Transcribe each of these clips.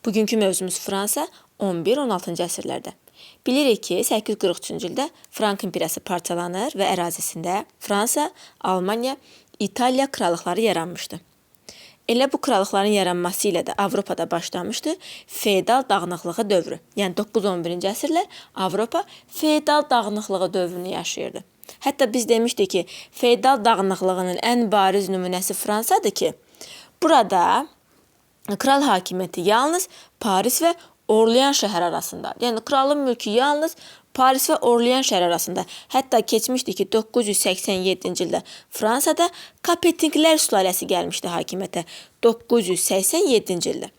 Bugünkü mövzumuz Fransa 11-16-cı əsrlərdə. Bilirik ki, 843-cü ildə Frank imperiyası parçalanır və ərazisində Fransa, Almaniya, İtaliya krallıqları yaranmışdı. Elə bu krallıqların yaranması ilə də Avropada başlamışdı feodal dağınıqlığı dövrü. Yəni 9-11-ci əsrlər Avropa feodal dağınıqlığı dövrünü yaşayırdı. Hətta biz demişdik ki, feodal dağınıqlığının ən bariz nümunəsi Fransadır ki, burada kral hakimiyyəti yalnız Paris və Orlean şəhəri arasında. Yəni kralın mülkü yalnız Paris və Orlean şəhəri arasında. Hətta keçmişdi ki, 987-ci ildə Fransada Kapetinglər sülaləsi gəlmişdi hakimiyyətə 987-ci ildə.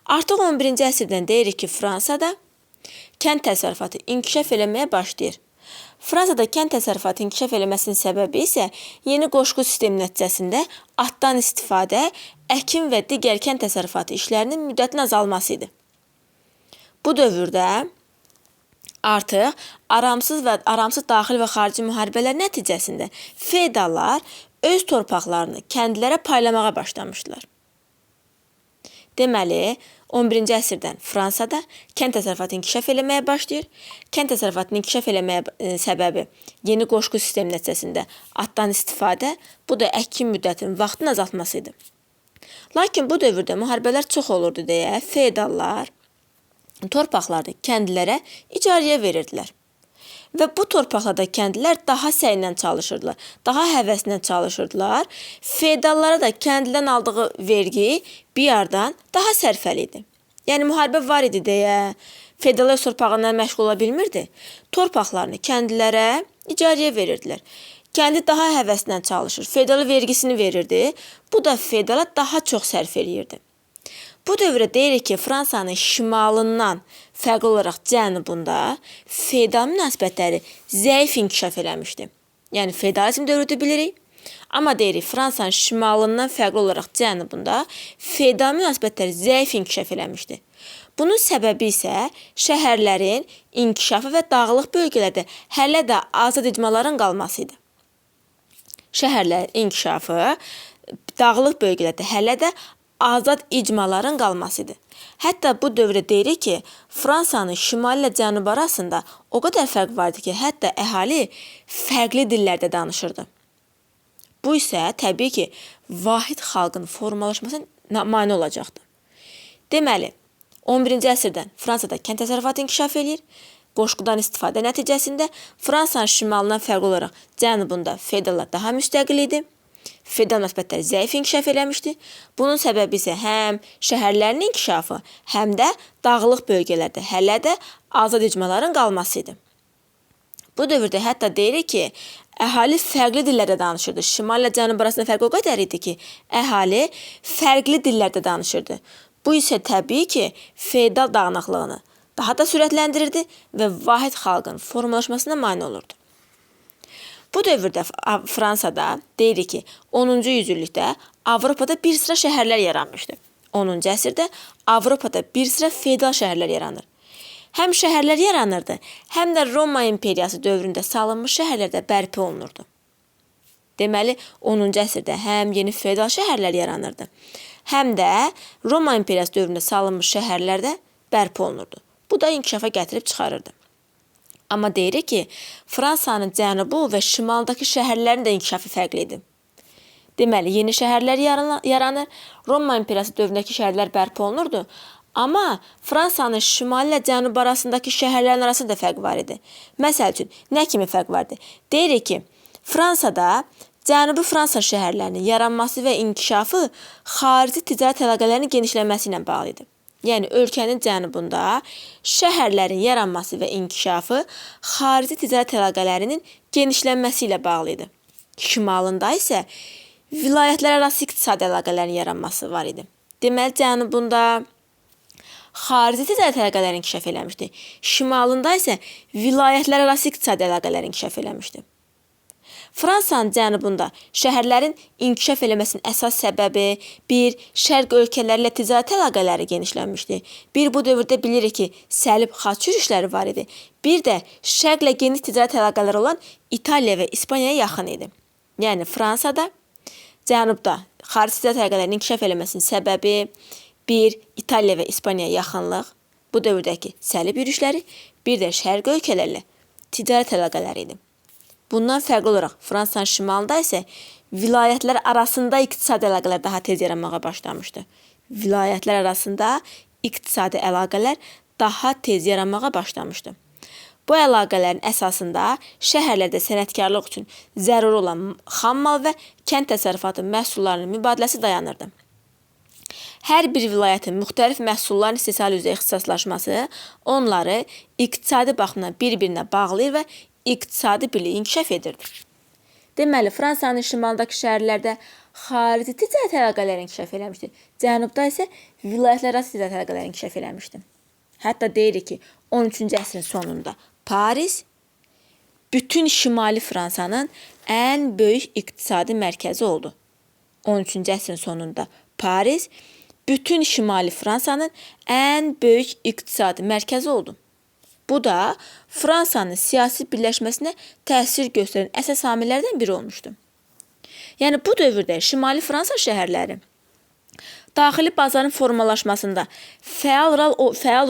Artıq 11-ci əsrdən deyirik ki, Fransada kənd təsərrüfatı inkişaf eləməyə başlayır. Fransada kənd təsərrüfatı inkişaf eləməsinin səbəbi isə yeni qoşqu sistemi nəticəsində atdan istifadə, əkin və digər kənd təsərrüfatı işlərinin müddətinin azalması idi. Bu dövrdə artıq aramsız və aramsız daxili və xarici müharibələr nəticəsində feodallar öz torpaqlarını kəndlərə paylamağa başlamışdılar. Deməli, 11-ci əsrdən Fransada kənd təsərrüfatı inkişaf eləməyə başlayır. Kənd təsərrüfatının inkişaf eləməyə səbəbi yeni qoşqu sistemi nəticəsində atdan istifadə, bu da əkin müddətinin vaxtının azaltması idi. Lakin bu dövrdə müharibələr çox olurdu deyə feodallar torpaqlarını kəndlilərə icarəyə verirdilər. Və bu torpaqlarda kəndlilər daha səylə çalışırdılar, daha həvəslə çalışırdılar. Feodallara da kəndlidən aldığı vergi bir yerdən daha sərfəli idi. Yəni müharibə var idi deyə feodallar öz torpağından məşğul ola bilmirdi. Torpaqlarını kəndlilərə icarəyə verirdilər. Kəndli daha həvəslə çalışır, feodala vergisini verirdi. Bu da feodala daha çox sərf eləyirdi. Bu dövrə deyirik ki, Fransanın şimalından fərqli olaraq cənubunda feodal münasibətləri zəif inkişaf eləmişdi. Yəni feodalizm dövrüdür bilirik. Amma deyirik Fransanın şimalından fərqli olaraq cənubunda feodal münasibətləri zəif inkişaf eləmişdi. Bunun səbəbi isə şəhərlərin inkişafı və dağlıq bölgələrdə hələ də azad icmaların qalması idi. Şəhərlərin inkişafı dağlıq bölgələrdə hələ də azad icmaların qalması idi. Hətta bu dövrdə deyirik ki, Fransanın şimali ilə cənubu arasında o qədər fərq var idi ki, hətta əhali fərqli dillərdə danışırdı. Bu isə təbii ki, vahid xalqın formalaşmasına mane olacaqdı. Deməli, 11-ci əsrdən Fransada kənd təsərrüfatı inkişaf eləyir. Qoşqudan istifadə nəticəsində Fransanın şimalından fərqli olaraq cənubunda feodallar daha müstəqil idi. Feodal münasibətləri zəif inkişaf eləmişdi. Bunun səbəbi isə həm şəhərlərin inkişafı, həm də dağlıq bölgələrdə hələ də azad icmaların qalması idi. Bu dövrdə hətta deyirik ki, əhali fərqli dillərdə danışırdı. Şimal ilə cənub arasında fərq o qədər idi ki, əhali fərqli dillərdə danışırdı. Bu isə təbii ki, feodal dağınıqlığını daha da sürətləndirirdi və vahid xalqın formalaşmasına mane olurdu. Bu dövrdə Fransada deyirik ki, 10-cu yüzillikdə Avropada bir sıra şəhərlər yaranmışdı. 10-cu əsrdə Avropada bir sıra feodal şəhərlər yaranır. Həm şəhərlər yaranırdı, həm də Roma imperiyası dövründə salınmış şəhərlər də bərpa olunurdu. Deməli, 10-cu əsrdə həm yeni feodal şəhərlər yaranırdı, həm də Roma imperiyası dövründə salınmış şəhərlər də bərpa olunurdu. Bu da inkişafa gətirib çıxarırdı. Amma deyirik ki, Fransanın cənubu və şimalındakı şəhərlərin də inkişafı fərqli idi. Deməli, yeni şəhərlər yaranır, Roma imperiyası dövründəki şəhərlər bərpa olunurdu. Amma Fransanın şimali ilə cənubu arasındakı şəhərlərin arasında da fərq var idi. Məsəl üçün, nə kimi fərq vardı? Deyirik ki, Fransada Cənubi Fransa şəhərlərinin yaranması və inkişafı xarici ticarət əlaqələrinin genişlənməsi ilə bağlı idi. Yəni ölkənin cənubunda şəhərlərin yaranması və inkişafı xarici ticarət əlaqələrinin genişlənməsi ilə bağlı idi. Şimalında isə vilayətlərarası iqtisadi əlaqələrin yaranması var idi. Deməli, cənubunda xarici ticarət əlaqələri inkişaf eləmişdi. Şimalında isə vilayətlərarası iqtisadi əlaqələr inkişaf eləmişdi. Fransanın cənubunda şəhərlərin inkişaf eləməsinin əsas səbəbi bir, şərq ölkələri ilə ticarət əlaqələri genişlənmişdi. Bir, bu dövrdə bilirik ki, səlib xaç yürüşləri var idi. Bir də şərqlə geniş ticarət əlaqələri olan İtaliya və İspaniyaya yaxın idi. Yəni Fransada cənubda xarici ticarət əlaqələrinin inkişaf eləməsinin səbəbi Bir, İtaliya və İspaniyaya yaxınlıq, bu dövrdəki səlib yürüşləri, bir də şərq ölkələrlə ticarət əlaqələri idi. Bundan fərqli olaraq Fransanın şimalında isə vilayətlər arasında iqtisadi əlaqələr daha tez yaranmağa başlamışdı. Vilayətlər arasında iqtisadi əlaqələr daha tez yaranmağa başlamışdı. Bu əlaqələrin əsasında şəhərlərdə sənətkarlıq üçün zəruri olan xam mal və kənd təsərrüfatı məhsullarının mübadiləsi dayanırdı. Hər bir vilayətin müxtəlif məhsulların istehsalı üzrə ixtisaslaşması onları iqtisadi baxımdan bir-birinə bağlayır və iqtisadi birlik inkişaf edirdi. Deməli, Fransanın şimalındakı şəhərlərdə xarici ticarət əlaqələri inkişaf eləmişdi. Cənubda isə vilayətlərarası ticarət əlaqələri inkişaf eləmişdi. Hətta deyirik ki, 13-cü əsrin sonunda Paris bütün Şimali Fransanın ən böyük iqtisadi mərkəzi oldu. 13-cü əsrin sonunda Paris bütün Şimali Fransanın ən böyük iqtisadi mərkəzi oldu. Bu da Fransanın siyasi birləşməsinə təsir göstərən əsas amillərdən biri olmuşdu. Yəni bu dövrdə Şimali Fransa şəhərləri daxili bazarın formalaşmasında fəal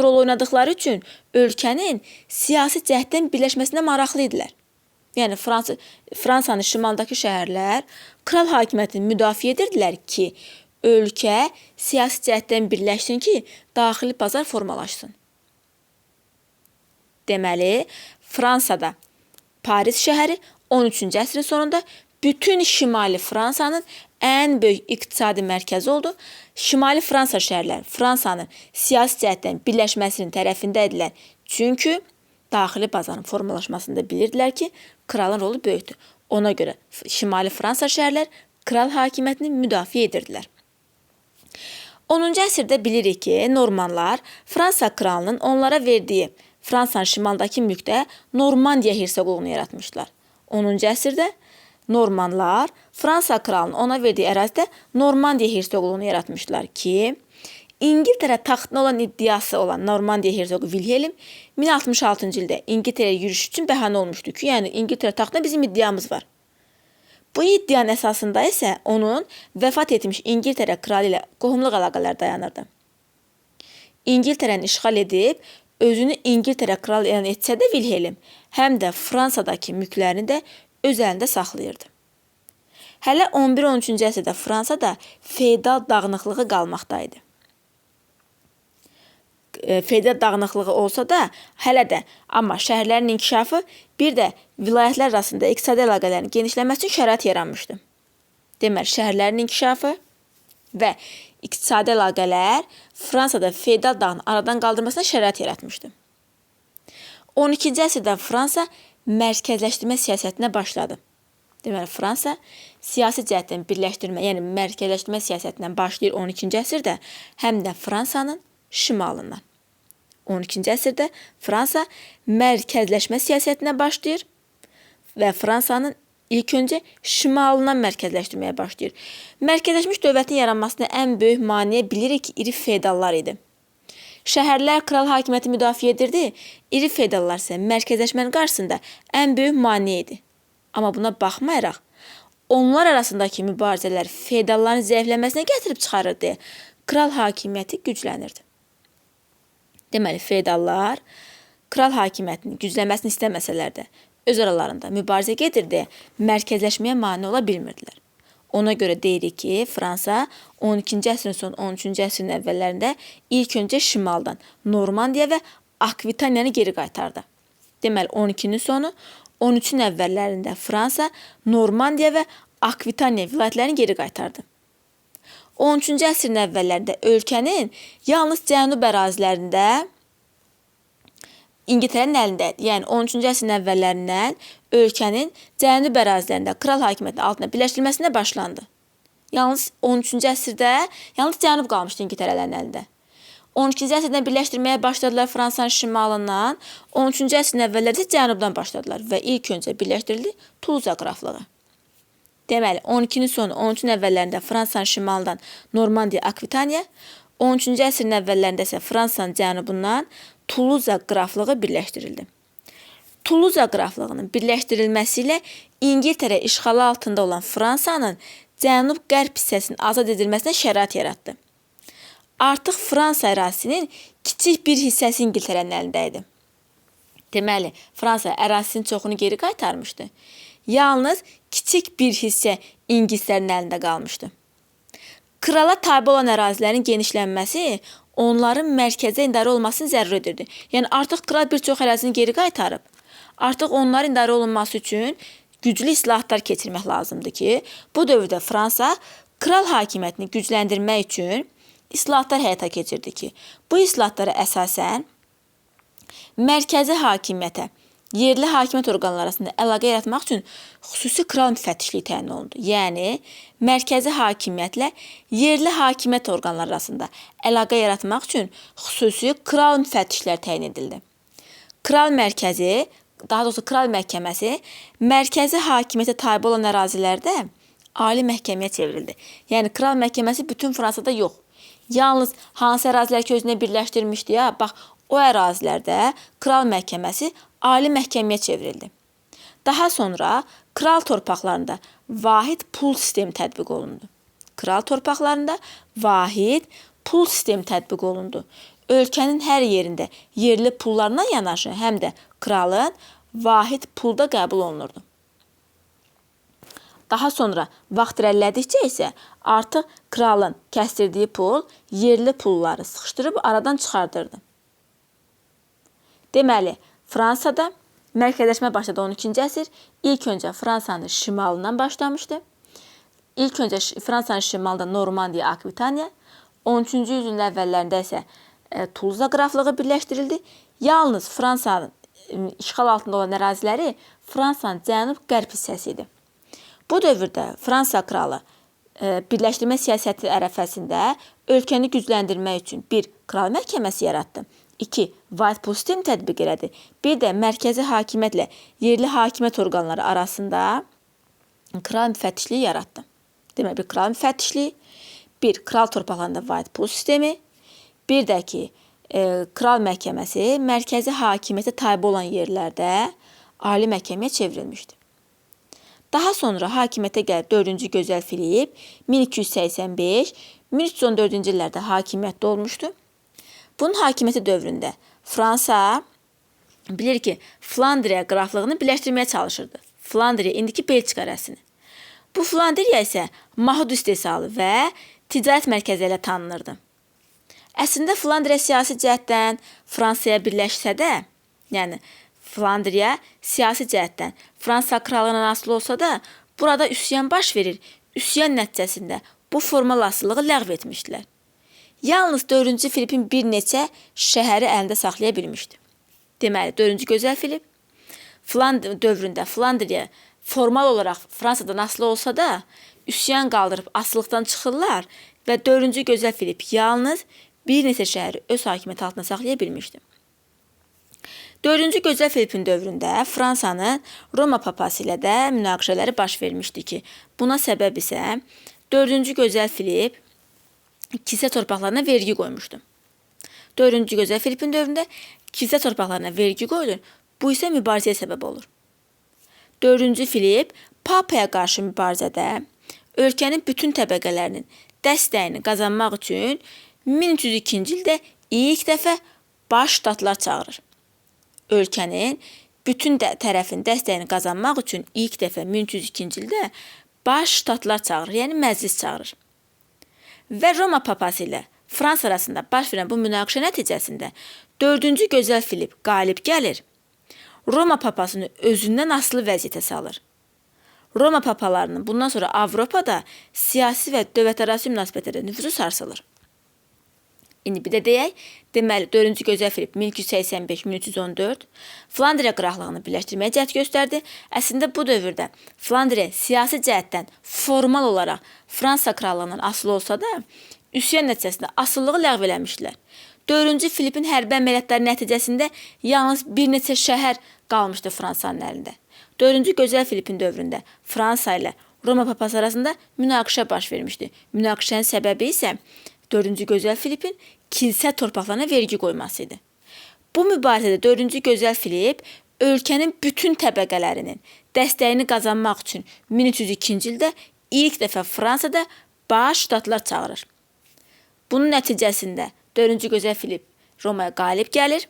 rol oynadıqları üçün ölkənin siyasi cəhətdən birləşməsinə maraqlı idilər. Yəni Fransanın şimalındakı şəhərlər kral hakimiyyətini müdafiə edirdilər ki, ölkə siyasi cəhətdən birləşsin ki, daxili bazar formalaşsın. Deməli, Fransada Paris şəhəri 13-cü əsrin sonunda bütün Şimali Fransanın ən böyük iqtisadi mərkəzi oldu. Şimali Fransa şəhərləri Fransanın siyasi cəhətdən birləşməsinin tərəfində idilər. Çünki daxili bazarın formalaşmasında bilirdilər ki, kralın rolu böyükdür. Ona görə Şimali Fransa şəhərlər kral hakimiyyətini müdafiə edirdilər. 10-cu əsrdə bilirik ki, Normanlar Fransa kralının onlara verdiyi Fransanın şimalındakı mülkdə Normandiya hersoqluğunu yaratmışdılar. 10-cu əsrdə Normanlar Fransa kralının ona verdiyi ərazidə Normandiya hersoqluğunu yaratmışdılar ki, İngiltərə taxtına olan iddiası olan Normandiya hersoqu Wilhelm 1066-cı ildə İngiltərəyə yürüş üçün bəhanə olmuşdu ki, yəni İngiltərə taxtına bizim iddiamız var. Bu iddianın əsasında isə onun vəfat etmiş İngiltərə kralı ilə qohumluq əlaqələri dayanırdı. İngiltərəni işğal edib özünü İngiltərə kralı elan etsə də Wilhelm həm də Fransadakı mülklərini də öz əlində saxlayırdı. Hələ 11-13-cü əsrdə Fransada feodal dağınıqlığı qalmaqda idi. Feodal dağınıqlığı olsa da hələ də amma şəhərlərin inkişafı bir də vilayətlər arasında iqtisadi əlaqələrin genişlənməsi üçün şərait yaranmışdı. Deməli, şəhərlərin inkişafı və iqtisadi əlaqələr Fransada feodal dağını aradan qaldırmasına şərait yaratmışdı. 12-ci əsrdə Fransa mərkəzləşdirmə siyasətinə başladı. Deməli, Fransa siyasi cəhətdən birləşdirmə, yəni mərkəzləşdirmə siyasətindən başlayır 12-ci əsrdə, həm də Fransanın şimalından. 12-ci əsrdə Fransa mərkəzləşmə siyasətinə başlayır və Fransanın ilk öncə şimalından mərkəzləşdirməyə başlayır. Mərkəzləşmiş dövlətin yaranmasına ən böyük maneə bilirik ki, iri feodallar idi. Şəhərlər kral hakimiyyəti müdafiə edirdi, iri feodallar isə mərkəzləşmənin qarşısında ən böyük maneə idi. Amma buna baxmayaraq, onlar arasındakı mübarizələr feodalların zəifləməsinə gətirib çıxarırdı. Kral hakimiyyəti güclənirdi. Deməli, feodallar kral hakimiyyətinin güclənməsini istəməsələr də öz aralarında mübarizə gedirdi, mərkəzləşməyə mane ola bilmirdilər. Ona görə deyirik ki, Fransa 12-ci əsrin son 13-cü əsrin əvvəllərində ilk öncə şimaldan Normandiya və Akvitaniyanı geri qaytardı. Deməli, 12-nin sonu 13-ün əvvəllərində Fransa Normandiya və Akvitaniya vilayətlərini geri qaytardı. 13-cü əsrin əvvəllərində ölkənin yalnız cənub ərazilərində İngiltərənin əlində idi. Yəni 13-cü əsrin əvvəllərindən ölkənin cənub ərazilərində kral hakimiyyətinin altına birləşdirilməsinə başlandı. Yalnız 13-cü əsrdə yalnız cənub qalmışdı İngiltərələrin əlində. 12-ci əsrdən birləşdirməyə başladılar Fransanın şimalından, 13-cü əsrin əvvəllərində isə cənubdan başladılar və ilk öncə birləşdirildi Tuluza qraflığı. Deməli, 12-nin sonu, 13-ün əvvəllərində Fransanın şimalından Normandiya, Akvitaniya, 13-cü əsrin əvvəllərində isə Fransanın cənubundan Tuluza qraflığı birləşdirildi. Tuluza qraflığının birləşdirilməsi ilə İngiltərə işğalı altında olan Fransanın cənub-qərb hissəsinin azad edilməsinə şərait yaratdı. Artıq Fransa ərazisinin kiçik bir hissəsi İngiltərənin əlində idi. Deməli, Fransa ərazisinin çoxunu geri qaytarmışdı. Yalnız kiçik bir hissə ingilislərin əlində qalmışdı. Krala tabe olan ərazilərin genişlənməsi onların mərkəzə idarə olmasını zəruri edirdi. Yəni artıq kral bir çox ərazini geri qaytarıb. Artıq onların idarə olunması üçün güclü islahatlar keçirmək lazımdır ki, bu dövrdə Fransa kral hakimiyyətini gücləndirmək üçün islahatlar həyata keçirdi ki, bu islahatlara əsasən mərkəzi hakimiyyətə, yerli hakimiyyət orqanları arasında əlaqə yaratmaq üçün xüsusi kral müfəttişliyi təyin olundu. Yəni mərkəzi hakimiyyətlə yerli hakimiyyət orqanları arasında əlaqə yaratmaq üçün xüsusi kral müfəttişlər təyin edildi. Kral mərkəzi, daha doğrusu kral məhkəməsi mərkəzi hakimiyyətə tabe olan ərazilərdə ali məhkəməyə çevrildi. Yəni kral məhkəməsi bütün Fransada yox. Yalnız hansı ərazilər ki özünə birləşdirmişdi ya, bax o ərazilərdə kral məhkəməsi ali məhkəməyə çevrildi. Daha sonra kral torpaqlarında vahid pul sistemi tətbiq olundu. Kral torpaqlarında vahid pul sistemi tətbiq olundu. Ölkənin hər yerində yerli pullarla yanaşı həm də kralın vahid pulda qəbul olunurdu. Daha sonra vaxt irəlilədikcə isə artıq kralın kəsdirdiyi pul yerli pulları sıxışdırıb aradan çıxardırdı. Deməli, Fransada mərkəzləşmə başladı 12-ci əsr. İlk öncə Fransanın şimalından başlamışdı. İlk öncə Fransanın şimalında Normandiya, Akvitaniya, 13-cü yüzyılın əvvəllərində isə Tuluza qraflığı birləşdirildi. Yalnız Fransanın işğal altında olan əraziləri Fransanın cənub-qərb hissəsi idi. Bu dövrdə Fransa kralı birləşdirmə siyasəti ərəfəsində ölkəni gücləndirmək üçün bir kral məhkəməsi yaratdı. 2. Vahid pul sistemi tətbiq elədi. Bir də mərkəzi hakimiyyətlə yerli hakimiyyət orqanları arasında kral müfəttişliyi yaratdı. Demək, bir kral müfəttişliyi, bir kral torpaqlarında vahid pul sistemi, bir də ki, kral məhkəməsi mərkəzi hakimiyyətə tabe olan yerlərdə ali məhkəməyə çevrilmişdi. Daha sonra hakimiyyətə gəlib 4-cü Gözəl Filip 1285-1314-cü illərdə hakimiyyətdə olmuşdu. Bunun hakimiyyəti dövründə Fransa bilir ki, Flandriya qraflığını birləşdirməyə çalışırdı. Flandriya indiki Belçika ərazisini. Bu Flandriya isə mahud istehsalı və ticarət mərkəzi ilə tanınırdı. Əslində Flandriya siyasi cəhətdən Fransaya birləşsə də, yəni Flandriya siyasi cəhətdən Fransa krallığından asılı olsa da, burada üsyan baş verir. Üsyan nəticəsində bu formal asılılığı ləğv etmişdilər. Yalnız 4-cü Filipin bir neçə şəhəri əlində saxlaya bilmişdi. Deməli, 4-cü Gözəl Filip dövründə Flandriya formal olaraq Fransadan asılı olsa da, üsyan qaldırıb asılılıqdan çıxırlar və 4-cü Gözəl Filip yalnız bir neçə şəhəri öz hakimiyyəti altında saxlaya bilmişdi. 4-cü Gözəl Filipin dövründə Fransanın Roma papası ilə də münaqişələri baş vermişdi ki, buna səbəb isə 4-cü Gözəl Filip kilsə torpaqlarına vergi qoymuşdu. 4-cü Gözəl Filipin dövründə kilsə torpaqlarına vergi qoyulur. Bu isə mübarizəyə səbəb olur. 4-cü Filip papaya qarşı mübarizədə ölkənin bütün təbəqələrinin dəstəyini qazanmaq üçün 1302-ci ildə ilk dəfə baş ştatlar çağırır. Ölkənin bütün tərəfin dəstəyini qazanmaq üçün ilk dəfə 1302-ci ildə baş ştatlar çağırır, yəni məclis çağırır. Və Roma papası ilə Fransa arasında baş verən bu münaqişə nəticəsində 4-cü Gözəl Filip qalib gəlir. Roma papasını özündən asılı vəziyyətə salır. Roma papalarının bundan sonra Avropada siyasi və dövlətlərarası münasibətlərdə nüfuzu sarsılır. İndi bir də deyək, deməli 4-cü Gözəl Filip 1285-1314 Flandriya qraflığını birləşdirməyə cəhd göstərdi. Əslində bu dövrdə Flandriya siyasi cəhətdən formal olaraq Fransa krallığından asılı olsa da, üsyan nəticəsində asılılığı ləğv eləmişdilər. 4-cü Filipin hərbi əməliyyatları nəticəsində yalnız bir neçə şəhər qalmışdı Fransanın əlində. 4-cü Gözəl Filipin dövründə Fransa ilə Roma papası arasında münaqişə baş vermişdi. Münaqişənin səbəbi isə 4-cü Gözəl Filipin kilsə torpaqlarına vergi qoyması idi. Bu mübarizədə 4-cü Gözəl Filip ölkənin bütün təbəqələrinin dəstəyini qazanmaq üçün 1302-ci ildə ilk dəfə Fransada baş ştatlar çağırır. Bunun nəticəsində 4-cü Gözəl Filip Romaya qalib gəlir.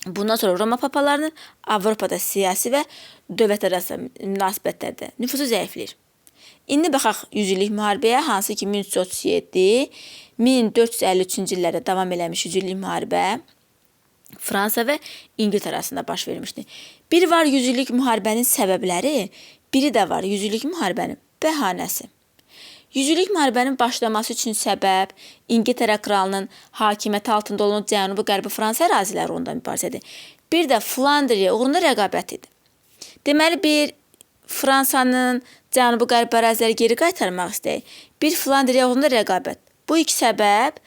Bundan sonra Roma papalarının Avropada siyasi və dövlətlərarası münasibətlərdə nüfuzu zəifləyir. İndi baxaq 100 illik müharibəyə, hansı ki 1337-1453-cü illərdə davam eləmiş 100 illik müharibə Fransa və İngiltərə arasında baş vermişdi. Bir var 100 illik müharibənin səbəbləri, biri də var 100 illik müharibənin bəhanəsi. 100 illik müharibənin başlaması üçün səbəb İngiltərə kralının hakimiyyəti altında olan Cənubi Qərbi Fransa əraziləri uğrunda mübarizə idi. Bir də Flandriya uğrunda rəqabət idi. Deməli bir Fransanın Cənubi Qərb əraziləri geri qaytarmaq istəyi, bir Flandriya uğrunda rəqabət. Bu iki səbəb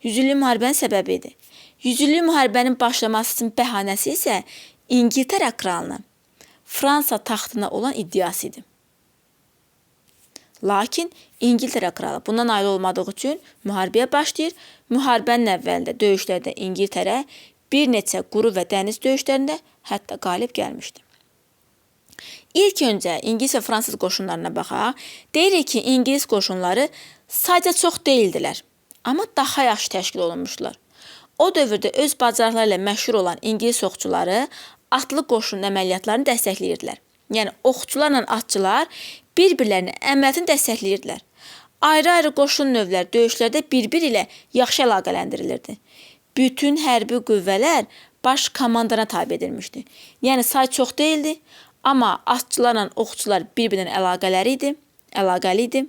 100 illik müharibənin səbəbi idi. 100 illik müharibənin başlaması üçün bəhanəsi isə İngiltərə kralının Fransa taxtına olan iddiası idi. Lakin İngiltərə kralı buna nail olmadığı üçün müharibəyə başlayır. Müharibənin əvvəlində döyüşlərdə İngiltərə bir neçə quru və dəniz döyüşlərində hətta qalib gəlmişdi. İlk öncə İngilis və fransız qoşunlarına baxaq. Deyirik ki, İngilis qoşunları sayca çox deyildilər, amma daha yaxşı təşkil olunmuşdular. O dövrdə öz bacarıqları ilə məşhur olan İngilis oxçuları atlı qoşunun əməliyyatlarını dəstəkləyirdilər. Yəni oxçularla atçılar bir-birlərinin əməliyyatını dəstəkləyirdilər. Ayrı-ayrı qoşun növləri döyüşlərdə bir-biri ilə yaxşı əlaqələndirilirdi. Bütün hərbi qüvvələr baş komandana tabe edilmişdi. Yəni say çox deyildi, amma atçılarla oxçular bir-birinə əlaqəli idi.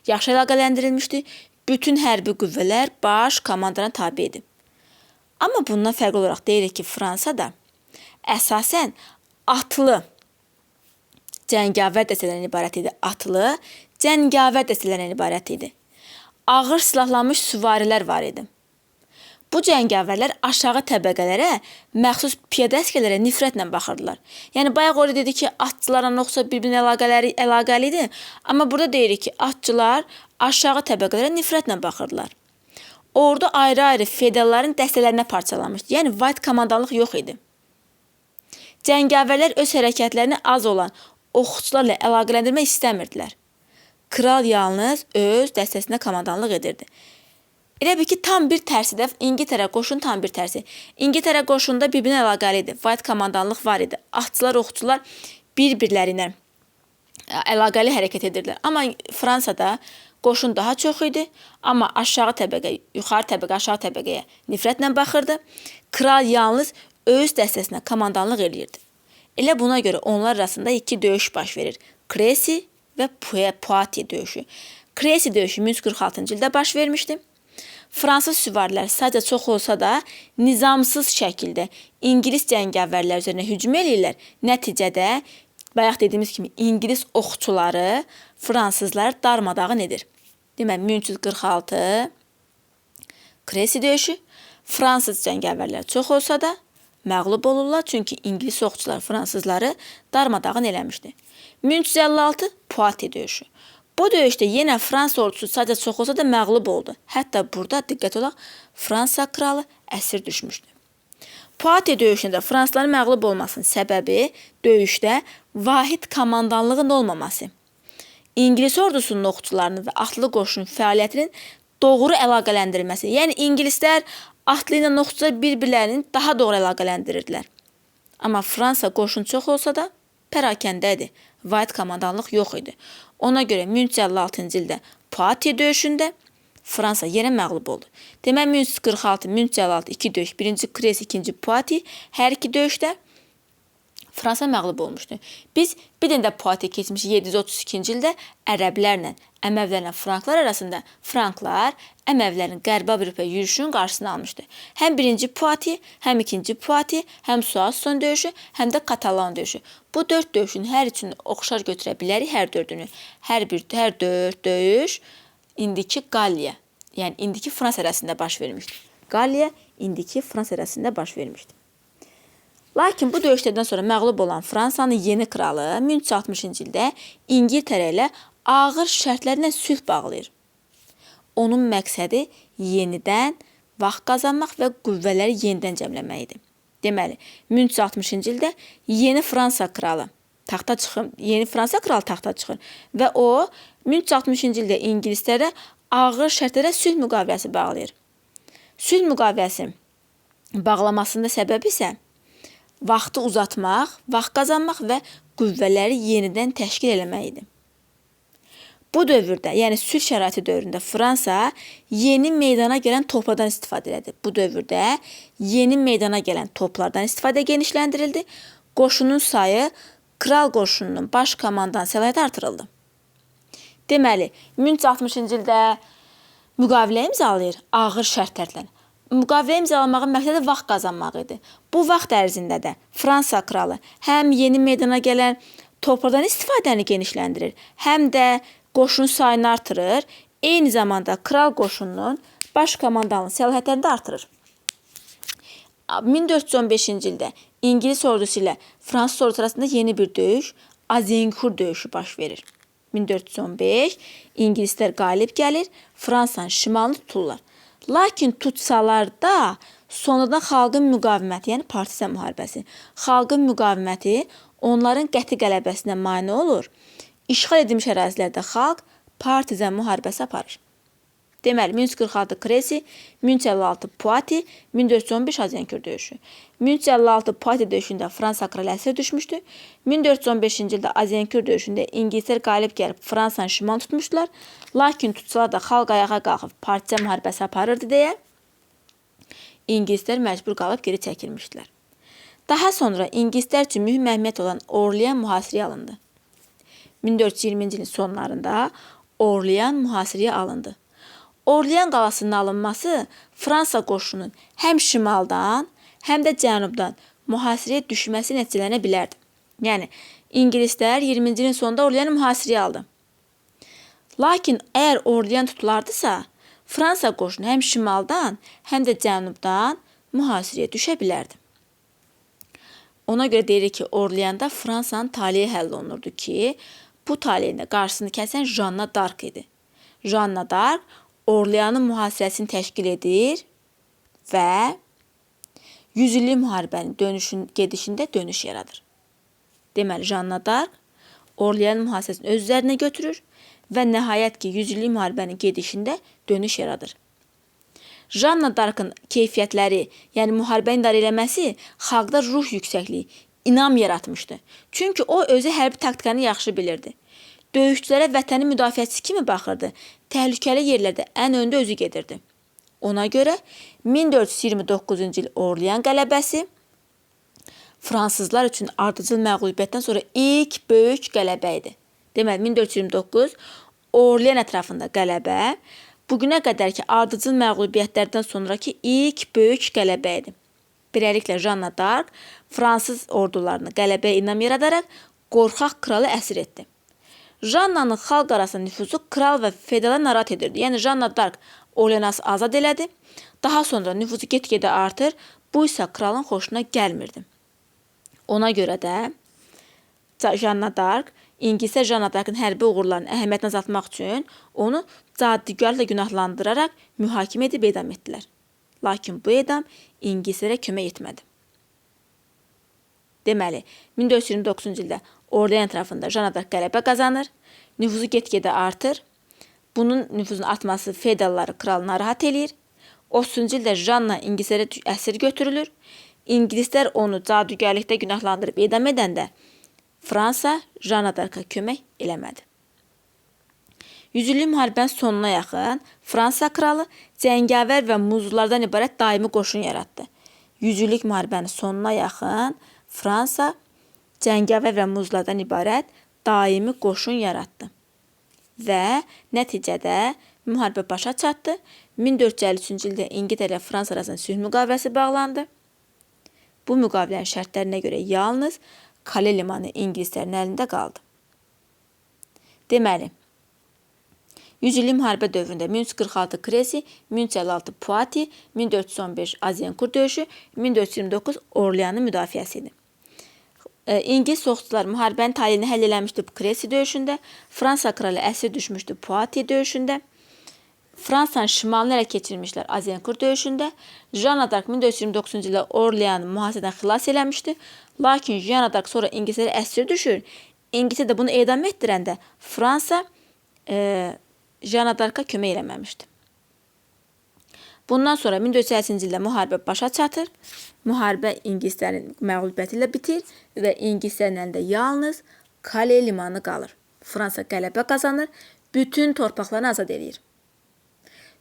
Yaxşı əlaqələndirilmişdi. Bütün hərbi qüvvələr baş komandana tabe idi. Amma bundan fərqli olaraq deyirik ki, Fransada əsasən atlı cəngavər dəstələrdən ibarət idi. Atlı cəngavər dəstələrdən ibarət idi. Ağır silahlanmış süvarilər var idi. Bu cəngavərlər aşağı təbəqələrə məxsus piyada əsgərlərə nifrətlə baxırdılar. Yəni bayaq orada dedi ki, atçılarla oxsa bir-birinə əlaqəli idi. Amma burada deyirik ki, atçılar aşağı təbəqələrə nifrətlə baxırdılar. Ordu ayrı-ayrı feodalların dəstələrinə parçalanmışdı. Yəni vahid komandanlıq yox idi. Cəngavərlər öz hərəkətlərini az olan oxçularla əlaqələndirmək istəmirdilər. Kral yalnız öz dəstəsinə komandanlıq edirdi. Elə bil ki, tam bir tərsi də İngiltərə qoşunu tam bir tərsi. İngiltərə qoşununda bir-birinə əlaqəli idi. Vahid komandanlıq var idi. Atçılar, oxçular bir-birləri ilə əlaqəli hərəkət edirdilər. Amma Fransada qoşun daha çox idi. Amma aşağı təbəqə, yuxarı təbəqə, aşağı təbəqəyə nifrətlə baxırdı. Kral yalnız öz dəstəsinə komandanlıq eləyirdi. Elə buna görə onlar arasında iki döyüş baş verir. Crécy və Poitiers döyüşü. Crécy döyüşü 1346-cı ildə baş vermişdi. Fransız süvarilər sayca çox olsa da nizamsız şəkildə İngilis cəngavərləri üzərinə hücum eləyirlər. Nəticədə bayaq dediyimiz kimi İngilis oxçuları fransızları darmadağın edir. Deməli 1346 Crécy döyüşü Fransız cəngavərləri çox olsa da məğlub olurlar, çünki İngilis oxçular fransızları darmadağın eləmişdi. 1356 Poitiers döyüşü. Bu döyüşdə yenə Fransa ordusu sayca çox olsa da məğlub oldu. Hətta burada diqqət olaq, Fransa kralı əsir düşmüşdü. Poitiers döyüşündə fransızların məğlub olmasının səbəbi döyüşdə vahid komandanlığın olmaması. İngilis ordusunun oxçularının və atlı qoşunun fəaliyyətinin doğru əlaqələndirilməsi. Yəni ingilislər atlı ilə oxçular bir-birlərini daha doğru əlaqələndirirdilər. Amma Fransa qoşun çox olsa da pərakəndə idi. Vahid komandanlıq yox idi. Ona görə 1356-cı ildə Poitiers döyüşündə Fransa yenə məğlub oldu. Demək 1346, 1356 iki döyüş, birinci Crécy, ikinci Poitiers, hər iki döyüşdə Fransa məğlub olmuşdu. Biz bir dənə də Poitiers keçmiş 732-ci ildə ərəblərlə, Əməvlərlə Franklar arasında Franklar Əməvlərin Qərbi Avropaya yürüşünün qarşısını almışdı. Həm birinci Poitiers, həm ikinci Poitiers, həm Soissons döyüşü, həm də Katalan döyüşü. Bu dörd döyüşün hər üçünü oxşar götürə bilərik, hər dördünü. Hər dörd döyüş indiki Galliya, yəni indiki Fransa ərazisində baş vermişdi. Galliya indiki Fransa ərazisində baş vermişdi. Lakin bu döyüşlərdən sonra məğlub olan Fransanın yeni kralı 1360-cı ildə İngiltərə ilə ağır şərtlərlə sülh bağlayır. Onun məqsədi yenidən vaxt qazanmaq və qüvvələri yenidən cəmləmək idi. Deməli, 1360-cı ildə yeni Fransa kralı taxta çıxır, yeni Fransa kralı taxta çıxır və o 1360-cı ildə ingilislərə ağır şərtlərlə sülh müqaviləsi bağlayır. Sülh müqaviləsi bağlamasında səbəbi isə vaxtı uzatmaq, vaxt qazanmaq və qüvvələri yenidən təşkil eləmək idi. Bu dövrdə, yəni sülh şəraiti dövründə Fransa yeni meydana gələn toplardan istifadə elədi. Bu dövrdə yeni meydana gələn toplardan istifadə genişləndirildi. Qoşunun sayı kral qoşununun baş komandan səlahiyyəti artırıldı. Deməli, 1360-cı ildə müqavilə imzalayır ağır şərtlərlə. Müqavilə imzalamağın məqsədi vaxt qazanmaq idi. Bu vaxt ərzində də Fransa kralı həm yeni meydana gələn toplardan istifadəni genişləndirir, həm də qoşun sayını artırır, eyni zamanda kral qoşununun baş komandanlıq səlahiyyətlərini də artırır. 1415-ci ildə İngilis ordusu ilə Fransız ordusu arasında yeni bir döyüş, Azincourt döyüşü baş verir. 1415 İngilislər qalib gəlir, Fransanın şimalını tuturlar. Lakin tutsalar da sonradan xalqın müqaviməti, yəni partizan müharibəsi, xalqın müqaviməti onların qəti qələbəsinə mane olur. İşğal edilmiş ərazilərdə xalq partizan müharibəsi aparır. Deməli, 1346 Kresi, 1356 Puati, 1415 Azincourt döyüşü. 1356 Puati döyüşündə Fransa kralı əsir düşmüşdü. 1415-ci ildə Azincourt döyüşündə ingilislər qalib gəlib Fransanın şimalını tutmuşdular. Lakin tutsalar da xalq ayağa qalxıb partizan müharibəsi aparırdı deyə ingilislər məcbur qalıb geri çəkilmişdilər. Daha sonra ingilislər üçün mühüm əhəmiyyət olan Orlean mühasirəyə alındı. 1420-ci ilin sonlarında Orlean mühasirəyə alındı. Orlean qalasının alınması Fransa qoşununun həm şimaldan, həm də cənubdan mühasirəyə düşməsi nəticələnə bilərdi. Yəni ingilislər 20-ci ilin sonunda Orleanı mühasirəyə aldı. Lakin əgər Orlean tutulardısa, Fransa qoşunu həm şimaldan, həm də cənubdan mühasirəyə düşə bilərdi. Ona görə deyirik ki, Orleanda Fransanın taleyi həll olunurdu ki, bu taleyin də qarşısını kəsən Janna Dark idi. Janna Dark Orleanın mühasirəsini təşkil edir və 100 illik müharibənin gedişində dönüş yaradır. Deməli, Janna Dark Orlean mühasirəsini öz üzərinə götürür və nəhayət ki, 100 illik müharibənin gedişində dönüş yaradır. Janna Darkın keyfiyyətləri, yəni müharibəni idarə eləməsi xalqda ruh yüksəkliyi, inam yaratmışdı. Çünki o özü hərbi taktikanı yaxşı bilirdi. Döyüşçülərə vətənin müdafiəçisi kimi baxırdı. Təhlükəli yerlərdə ən öndə özü gedirdi. Ona görə 1429-cu il Orlean qələbəsi fransızlar üçün ardıcıl məğlubiyyətdən sonra ilk böyük qələbə idi. Deməli 1429 Orlean ətrafında qələbə bugünə qədərki ardıcıl məğlubiyyətlərdən sonrakı ilk böyük qələbə idi. Beləliklə Janna Dark fransız ordularını qələbəyə inam yaradaraq qorxaq kralı əsir etdi. Jannanın xalq arasında nüfuzu kral və feodala narahat edirdi. Yəni Janna Dark Orleanı azad elədi. Daha sonra nüfuzu get-gedə artır. Bu isə kralın xoşuna gəlmirdi. Ona görə də Janna Dark İngilislər Janna Darkın hərbi uğurlarının əhəmiyyətini azaltmaq üçün onu cadugərliklə günahlandıraraq mühakimə edib edam etdilər. Lakin bu edam ingilislərə kömək etmədi. Deməli, 1429-cu ildə Orlean ətrafında Janna Dark qələbə qazanır, nüfuzu get-gedə artır. Bunun nüfuzun artması feodalları kralı narahat eləyir. 30-cu ildə Janna ingilislərə əsir götürülür. İngilislər onu cadugərlikdə günahlandırıb edam edəndə Fransa Janna Darka kömək eləmədi. Yüzillik müharibənin sonuna yaxın Fransa kralı cəngavər və muzlulardan ibarət daimi qoşun yaratdı. Yüzillik müharibənin sonuna yaxın Fransa cəngavər və muzlulardan ibarət daimi qoşun yaratdı. Və nəticədə müharibə başa çatdı. 1453-cü ildə İngiltərə ilə Fransa arasında sülh müqaviləsi bağlandı. Bu müqavilənin şərtlərinə görə yalnız Kale limanı ingilislərin əlində qaldı. Deməli, 100 illik müharibə dövründə 1346 Kresi, 1356 Puati, 1415 Azincourt döyüşü, 1429 Orleanın müdafiəsi idi. İngilis soxçular müharibənin taleyini həll eləmişdi Kresi döyüşündə, Fransa kralı əsir düşmüşdü Puati döyüşündə. Fransanın şimalını ələ keçirmişlər Azincourt döyüşündə. Janna d'Arc 1429-cu ildə Orleanı mühasirədən xilas eləmişdi. Lakin Janna d'Arc sonra ingilislərə əsir düşür. İngilislər də bunu edam etdirəndə Fransa Jana Darka kömək eləməmişdi. Bundan sonra 1450-ci ildə müharibə başa çatır. Müharibə ingilislərin məğlubiyyəti ilə bitir və ingilislərin əlində yalnız Kale limanı qalır. Fransa qələbə qazanır, bütün torpaqlarını azad eləyir.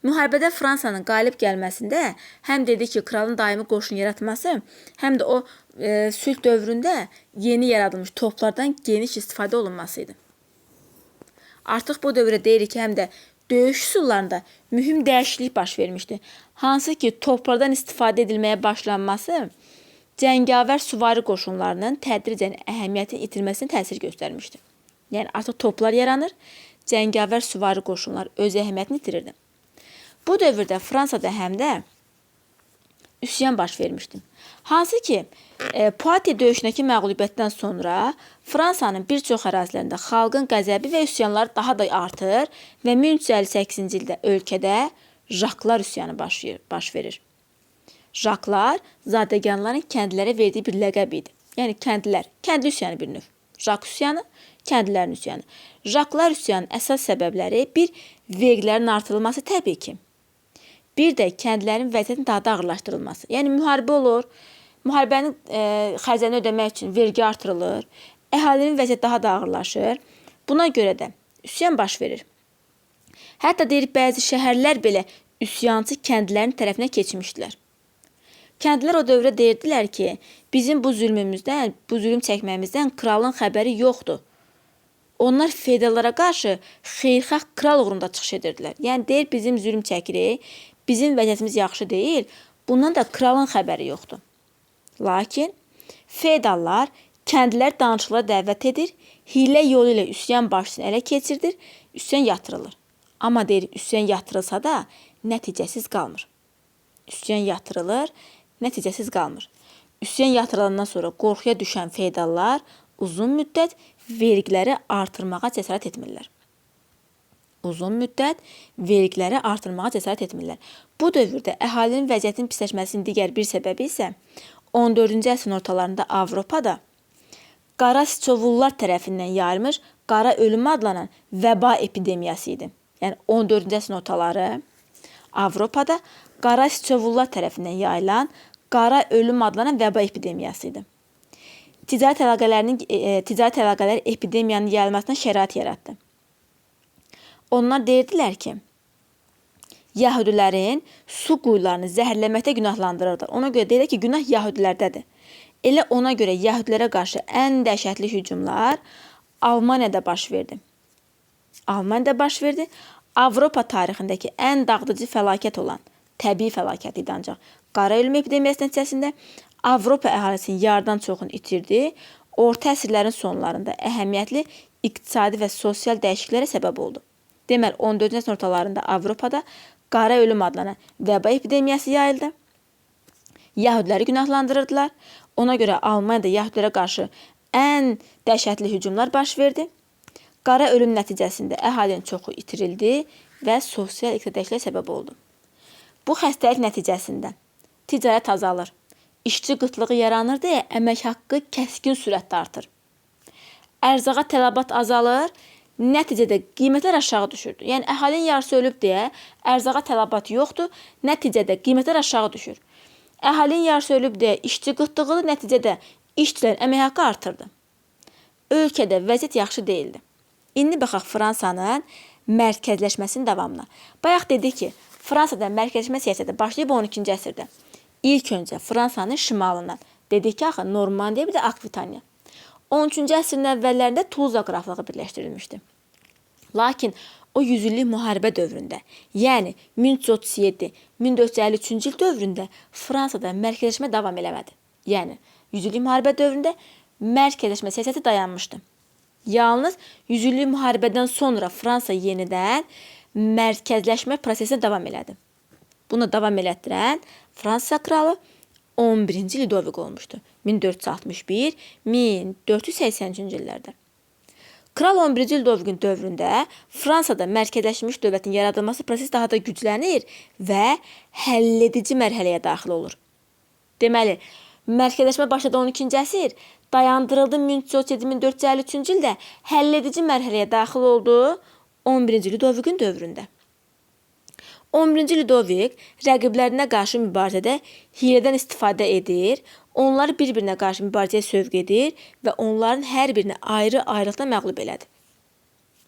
Müharibədə Fransanın qalib gəlməsində həm dedik ki, kralın daimi qoşun yaratması, həm də o sülh dövründə yeni yaradılmış toplardan geniş istifadə olunması idi. Artıq bu dövrə deyirik ki, həm də döyüş üsullarında mühüm dəyişiklik baş vermişdi. Hansı ki, toplardan istifadə edilməyə başlanması cəngavər süvari qoşunlarının tədricən əhəmiyyətini itirməsinə təsir göstərmişdi. Yəni artıq toplar yaranır, cəngavər süvari qoşunlar öz əhəmiyyətini itirirdi. Bu dövrdə Fransada həm də üsyan baş vermişdi. Hansı ki, Poitiers döyüşündəki məğlubiyyətdən sonra Fransanın bir çox ərazilərində xalqın qəzəbi və üsyanları daha da artır və 1358-ci ildə ölkədə Jaklar üsyanı baş verir. Jaklar zadəganların kəndlilərə verdiyi bir ləqəb idi. Yəni kəndlilər, kəndli üsyanı bir növ. Jak üsyanı, kəndlilərin üsyanı. Jaklar üsyanının əsas səbəbləri bir, vergilərin artırılması təbii ki. Bir də kəndlərin vəziyyətinin daha da ağırlaşdırılması. Yəni müharibə olur, müharibənin xərclərini ödəmək üçün vergi artırılır, əhalinin vəziyyəti daha da ağırlaşır. Buna görə də üsyan baş verir. Hətta deyirik, bəzi şəhərlər belə üsyançı kəndlilərin tərəfinə keçmişdilər. Kəndlilər o dövrə deyirdilər ki, bizim bu zülmümüzdən, bu zülüm çəkməyimizdən kralın xəbəri yoxdur. Onlar feodallara qarşı xeyirxah kral uğrunda çıxış edirdilər. Yəni deyir, bizim zülm çəkirik, bizim vəziyyətimiz yaxşı deyil, bundan da kralın xəbəri yoxdur. Lakin feodallar kəndlilər danışıqlara dəvət edir, hiylə yolu ilə üsyan başçısını ələ keçirdir, üsyan yatırılır. Amma deyir, üsyan yatırılsa da nəticəsiz qalmır. Üsyan yatırılır, nəticəsiz qalmır. Üsyan yatırılandan sonra qorxuya düşən feodallar uzun müddət vergiləri artırmağa cəsarət etmirlər. Uzun müddət vergiləri artırmağa cəsarət etmirlər. Bu dövrdə əhalinin vəziyyətinin pisləşməsinin digər bir səbəbi isə 14-cü əsrin ortalarında Avropada qara sıçovullar tərəfindən yayılmış qara ölüm adlanan vəba epidemiyası idi. Yəni 14-cü əsrin ortaları Avropada qara sıçovullar tərəfindən yayılan qara ölüm adlanan vəba epidemiyası idi. Ticarət əlaqələri epidemiyanın yayılmasına şərait yaratdı. Onlar deyirdilər ki, Yahudilərin su quyularını zəhərləməkdə günahlandırırdılar. Ona görə deyirlər ki, günah Yahudilərdədir. Elə ona görə Yahudilərə qarşı ən dəhşətli hücumlar Almaniyada baş verdi. Almaniyada baş verdi. Avropa tarixindəki ən dağıdıcı fəlakət olan, təbii fəlakət idi ancaq, qara ölüm epidemiyası nəticəsində Avropa əhalisinin yarıdan çoxunu itirdi. Orta əsrlərin sonlarında əhəmiyyətli iqtisadi və sosial dəyişikliklərə səbəb oldu. Deməli, 14-cü əsrin ortalarında Avropada qara ölüm adlanan vəba epidemiyası yayıldı. Yahudiləri günahlandırırdılar. Ona görə Almaniyada Yahudilərə qarşı ən dəhşətli hücumlar baş verdi. Qara ölüm nəticəsində əhalinin çoxu itirildi və sosial iqtisadi dəyişikliklərə səbəb oldu. Bu xəstəlik nəticəsində ticarət azalır, işçi qıtlığı yaranır deyə əmək haqqı kəskin sürətdə artır. Ərzağa tələbat azalır, nəticədə qiymətlər aşağı düşürdü. Yəni əhalinin yarısı ölüb deyə ərzağa tələbat yoxdur, nəticədə qiymətlər aşağı düşür. Əhalinin yarısı ölüb deyə işçi qıtlığıdır, nəticədə işçilərin əmək haqqı artırdı. Ölkədə vəziyyət yaxşı deyildi. İndi baxaq Fransanın mərkəzləşməsinin davamına. Bayaq dedik ki, Fransada mərkəzləşmə siyasəti başlayıb 12-ci əsrdə. İlk öncə Fransanın şimalından. Dedik ki, axı Normandiya bir də Akvitaniya. 13-cü əsrin əvvəllərində Tuluza qraflığı birləşdirilmişdi. Lakin o 100 illik müharibə dövründə, yəni 1337-1453-cü il dövründə Fransada mərkəzləşmə davam eləmədi. Yəni 100 illik müharibə dövründə mərkəzləşmə siyasəti dayanmışdı. Yalnız 100 illik müharibədən sonra Fransa yenidən mərkəzləşmə prosesinə davam elədi. Bunu davam elətdirən Fransa kralı 11-ci Ludovik olmuşdu. 1461-1483-cü illərdə. Kral 11-ci Ludovikin dövründə Fransada mərkəzləşmiş dövlətin yaradılması prosesi daha da güclənir və həlledici mərhələyə daxil olur. Deməli, mərkəzləşmə başladı 12-ci əsr, dayandırıldı 1337-1453-cü ildə, həlledici mərhələyə daxil oldu 11-ci Ludovikin dövründə. 11-ci Ludovik rəqiblərinə qarşı mübarizədə hilədən istifadə edir, onları bir-birinə qarşı mübarizəyə sövq edir və onların hər birini ayrı-ayrılıqda məğlub elədi.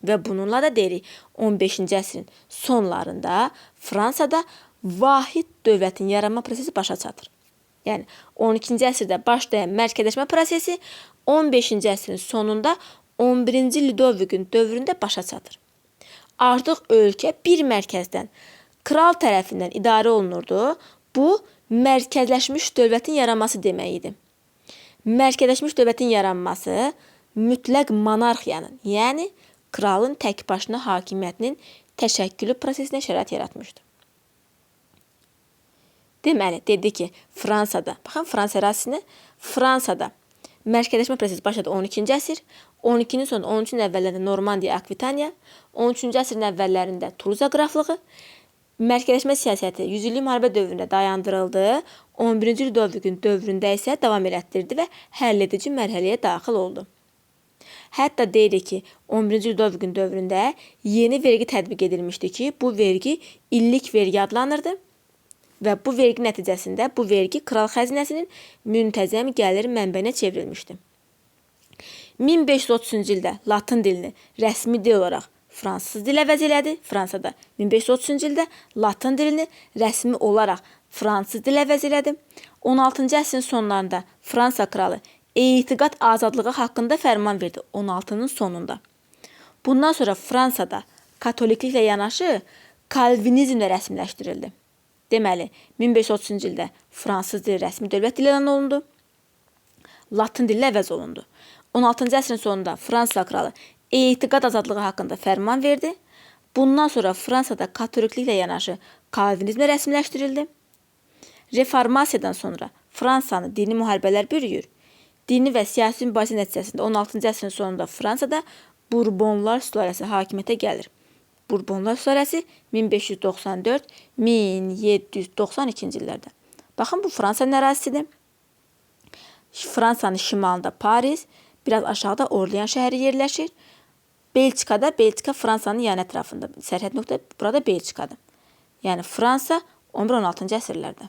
Və bununla da deyirik, 15-ci əsrin sonlarında Fransada vahid dövlətin yaranma prosesi başa çatır. Yəni 12-ci əsrdə başlayan mərkəzləşmə prosesi 15-ci əsrin sonunda 11-ci Ludovikin dövründə başa çatır. Artıq ölkə bir mərkəzdən, kral tərəfindən idarə olunurdu. Bu, mərkəzləşmiş dövlətin yaranması demək idi. Mərkəzləşmiş dövlətin yaranması mütləq monarxiyanın, yəni kralın tək başına hakimiyyətinin təşəkkülü prosesinə şərait yaratmışdı. Deməli, dedi ki, Fransada, baxın Fransa ərazisinə, Fransada mərkəzləşmə prosesi başladı 12-ci əsr, 12-nin sonu 13-cü əvvəllərində Normandiya, Akvitaniya, 13-cü əsrin əvvəllərində Tuluza qraflığı, mərkəzləşmə siyasəti 100 illik müharibə dövründə dayandırıldı, 11-ci Ludovikin dövründə isə davam elətdirdi və həlledici mərhələyə daxil oldu. Hətta deyirik ki, 11-ci Ludovikin dövründə yeni vergi tətbiq edilmişdi ki, bu vergi illik vergi adlanırdı və bu vergi nəticəsində bu vergi kral xəzinəsinin müntəzəm gəlir mənbəyinə çevrilmişdi. 1530-cu ildə latın dilini rəsmi dil olaraq fransız dili əvəz elədi. Fransada 1530-cu ildə latın dilini rəsmi olaraq fransız dili əvəz elədi. 16-cı əsrin sonlarında Fransa kralı etiqad azadlığı haqqında fərman verdi 16-nın sonunda. Bundan sonra Fransada katolikliklə yanaşı kalvinizm də rəsmiləşdirildi. Deməli, 1530-cu ildə fransız dili rəsmi dövlət dili elan olundu. Latın dili əvəz olundu. 16-cı əsrin sonunda Fransa kralı etiqad azadlığı haqqında fərman verdi. Bundan sonra Fransada katolikliklə yanaşı kalvinizm də rəsmiləşdirildi. Reformasiyadan sonra Fransanı dini müharibələr bürüyür. Dini və siyasi mübarizə nəticəsində 16-cı əsrin sonunda Fransada Bourbonlar sülaləsi hakimiyyətə gəlir. Bourbonlar sülaləsi 1594-1792-ci illərdə. Baxın, bu Fransanın ərazisidir. Fransanın şimalında Paris, biraz aşağıda Orlean şəhəri yerləşir. Belçikada, Belçika Fransanın yan ətrafında. Sərhəd nöqtə burada Belçikadır. Yəni Fransa 11-16-cı əsrlərdə.